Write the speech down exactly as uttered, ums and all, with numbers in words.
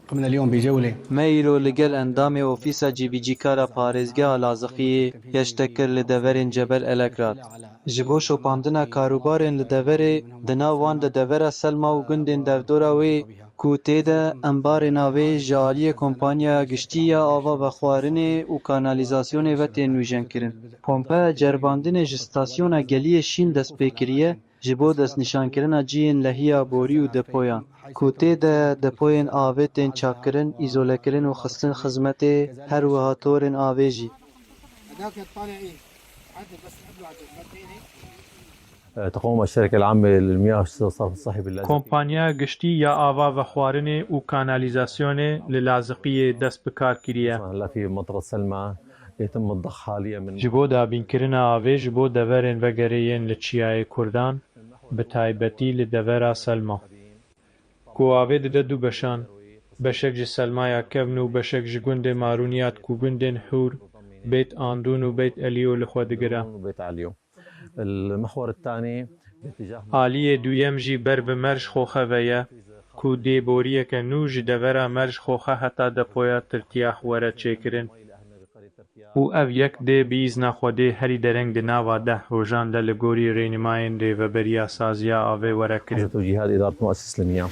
قمنا اليوم بجولة. Me îro li gel endamê Ofîsa Cîbicîkara Parêzgeha Laziqiyê geştek kir li deverên Cebel Elekrat. Ji bo şopandina karûbarên li deverê, di nav wan de devera Selma û gundên devdora wê ku tê de embarên avê ji aliyê Kompanya Giştî ya Ava Vexwarinê û Kanalîzasyonê ve tên nûjenkirin. Pompeya ceribandinê ji stasyona Geliyê Şîn dest pê kiriye, ji bo destnîşankirina cihên lehiya borî û depoyan, ku tê de depoyên avê tên çakkirin, îzolekirin û xistin xizmetê, her wiha torên avê jî. تقوم الشركة العامة للمياه والصرف الصحي باللاذقية. Kompanya Giştî ya Ava Vexwarinê û Kanalîzasyonê li Laziqiyê dest bi kar kiriye. هلا في منطقة سلمى يتم الضخ حاليا من Ji bo dabînkirina avê ji bo deverên vegerê yên li Çiyayê Kurdan, bi taybetî li devera Selma. Ku avê dide du beşan, beşek ji Selmaya kevn û beşek ji gundê Marûniyat ku gundên Hûr, Beyt Andûn û Beyt Eliyo li xwe digire. بيت عليو. المحور الثاني باتجاه Aliyê duyem jî ber bi Merj Xoxe ve ye, ku dê boriyeke nû ji devera Merj Xoxe heta depoya Tirtiyax were çêkirin û ev yek dê bi îzna Xwedê herî dereng di nava deh rojan de li gorî rênimayên Rêveberiya Saziya Avê were kirin. حسب توجيهات إدارة المؤسسة الإسلامية.